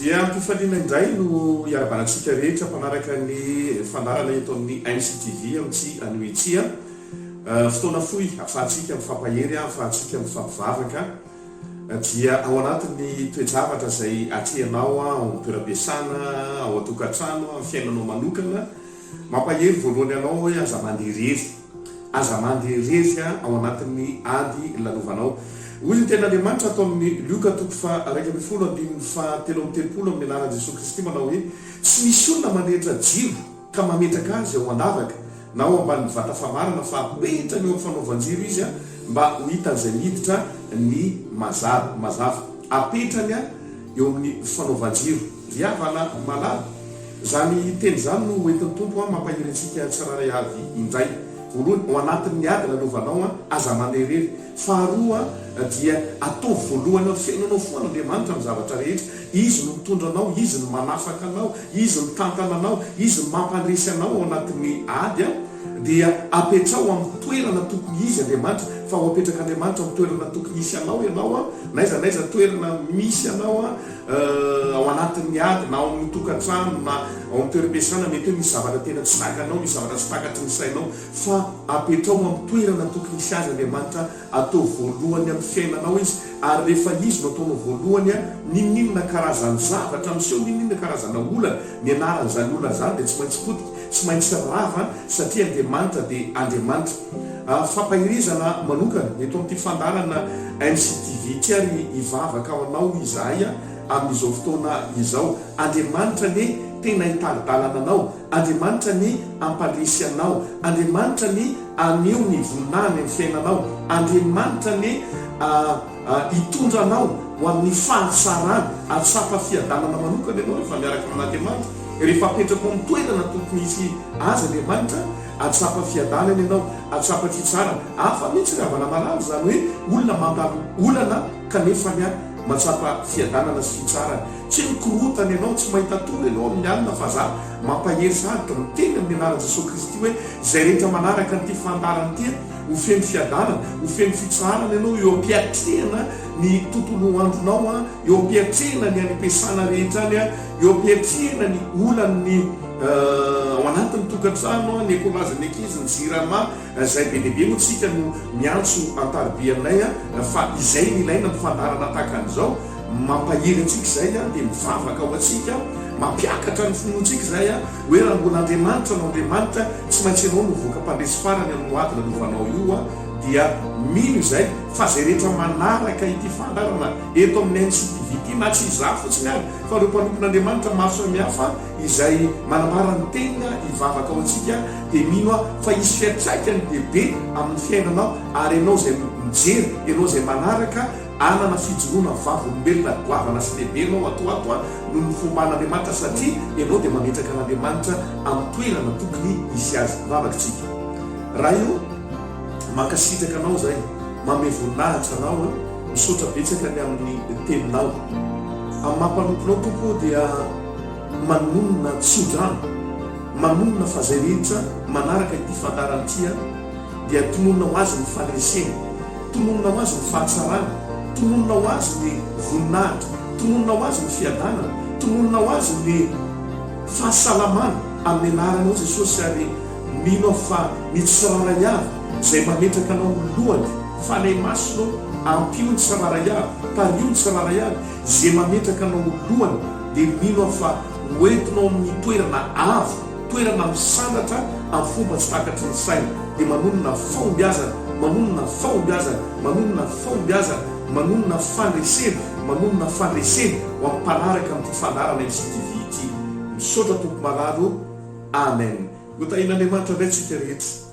Dia am-pifaliana indray no iarahabana antsika rehetra mpanaraka ny fandaharana eto amin'ny MCTV amin'ity anio ity. Fotoana fohy ahafahantsika mifampahery, ahafahantsika mifampivavaka. Dia ao anatin'ny toe-javatra izay atrehinao ao amin'ny toeram-piasana, ao an-tokantrano, amin'ny fiainanao manokana. Mampahery voalohany anao hoe aza mandeha irery. Aza mandeha irery ao anatin'ny ady lalovanao. Hoy ny Tenin'Andriamanitra ato amin'ny Lioka toko faha 11 andininy faha 33 amin'ny anaran'i Jesoa Kristy manao hoe, Tsy misy olona mandrehitra jiro ka mametraka azy ao an-davaka na ao ambanin'ny vata famarana fa apetrany eo amin'ny fanaovan-jiro izy mba ho hitan'izay miditra ny mazava. Apetrany eo amin'ny fanaovan-jiro. Ry havana malala, izany teny izany no hoentin'ny Tompo mampahery antsika tsirairay avy indray. Voalohany, ao anatin'ny ady lalovanao, aza mandeha irery. Faharoa, dia ataovy voalohany ao fiainanao foana Andriamanitra amin'ny zavatra rehetra. Izy no mitondra anao, Izy no manafaka anao, Izy mitantana anao, Izy no mampandresy anao ao anatin'ny ady. Dia apetraho amin'ny toerana tokony hisy Andriamanitra, fa ho apetrak'Andriamanitra amin'ny toerana tokony hisy anao ianao, n'aiza n'aiza toerana misy anao, ao anatin'ny ady, na ao amin'ny tokantrano, na ao amin'ny toeram-piasana, mety hoe misy zavatra tena tsy zakanao, misy zavatra tsy takatry ny sainao, fa apetraho amin'ny toerana tokony hisy azy Andriamanitra, ataovy voalohany amin'ny fiainanao Izy, ary rehefa Izy no ataonao voalohany, n'inon'inona karazan-javatra miseho, n'inon'inona karazana olana, ny anaran'izany olana izany dia tsy maintsy potika, tsy maintsy rava, satria Andriamanitra dia Andriamanitra. Fampaherezana manokana eto amin'ity fandaharana MCTV ity ary hivavaka ho anao izahay amin'izao fotoana izao. Andriamanitra anie tena hitari-dalana anao, Andriamanitra anie hampandresy anao, Andriamanitra anie haneho ny voninahiny amin'ny fiainanao, Andriamanitra anie hitondra anao ho amin'ny fahatsarana, hahatsapa fiadanana manokana ianao rehefa miaraka amin'Andriamanitra, rehefa apetraka ao amin'ny toerana tokony hisy azy Andriamanitra, hahatsapa fiadanana ianao, hahatsapa fitsarana. Hafa mihitsy ry havana malala izany hoe olona mandalo olana kanefa ny mahatsapa fiadanana sy fitsarana. Tsy mikorontana ianao, tsy mahita tory ianao amin'ny alina fa za mampahery sady miteny amin'ny anaran'i Jesoa Kristy hoe izay rehetra manaraka an'ity fandaharana ity ho feno fiadanana, ho feno fitsaharana ianao eo am-piatrehana ny tontolo andronao, eo am-piatrehana ny any am-piasana rehetra any, eo am-piatrehana ny olan'ny ao anatin'ny tokantrano, ny ekolazin'ny ankizy, ny jirama, izay be dia be moa tsika no miantso an-tariby aminay fa izay no ilaina amin'ny fandaharana tahaka an'izao. Mampahery antsika izay dia mivavaka ho antsika, mampiakatra ny finoantsika izay hoe raha mbola Andriamanitra no Andriamanitra, tsy maintsy ianao no voaka mpandresy farany amin'io ady lalovanao io dia mino izay fa izay rehetra manaraka ity fandaharana eto amin'ny NCTV ity na tsy izaho fotsiny ary fa ireo mpanompon'Andriamanitra maro samihafa izay manambara ny teniny hivavaka ho antsika dia mino aho fa hisy fiantraikany lehibe amin'ny fiainanao ary ianao izay mijery, ianao izay manaraka Hanana fijoroana vavolombelona goavana sy lehibe ianao ato ho ato noho ny fomban'Andriamanitra satria ianao dia mametraka an'Andriamanitra amin'ny toerana tokony hisy azy. Mivavaka isika. Ray o, mankasitraka Anao izahay, manome voninahitra Anao, misaotra betsaka ny amin'ny Teninao. Amin'ny maha mpanomponao Tompo o dia manonona tsodrano, manonona fa izay rehetra manaraka ity fandaharana ity dia tononina ho azy ny fandresena. Tononina ho azy ny fahatsarana, tononina ho azy ny voninahitra, tononina ho azy ny fiadanana, tononina ho azy ny fahasalamana amin'ny anaranao Jesosy ary mino aho fa ny tsirairay avy izay mametraka anao ho lohany, Fanahy Masina ô ampio ny tsirairay avy, tariho ny tsirairay avy izay mametraka anao ho lohany dia mino aho fa ho entinao amin'ny toerana avo Toerana misandratra amin'ny fomba tsy takatry ny saina, dia manonona fahombiazana, manonona fahombiazana, manonona fahombiazana, manonona fandresena, manonona fandresena ho an'ny mpanaraka amin'ity fandaharana MCTV ity. Misaotra Tompo malala o! Amen. Ho tahian'Andriamanitra indray tsika rehetra.